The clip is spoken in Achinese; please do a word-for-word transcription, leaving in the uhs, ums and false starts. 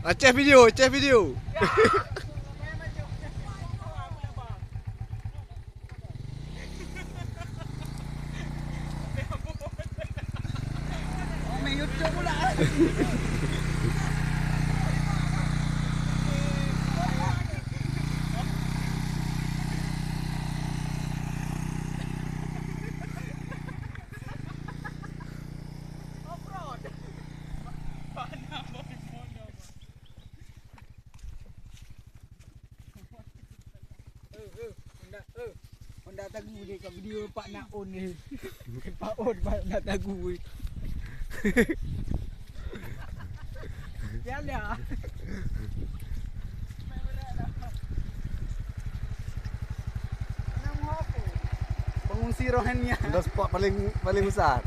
Aceh video, Aceh video. Honda tagu ni kat video Pak Naon ni. Pak On, Pak Honda tagu ni. Ya, ya. Pengungsi Rohingya. Udah spot paling, paling besar.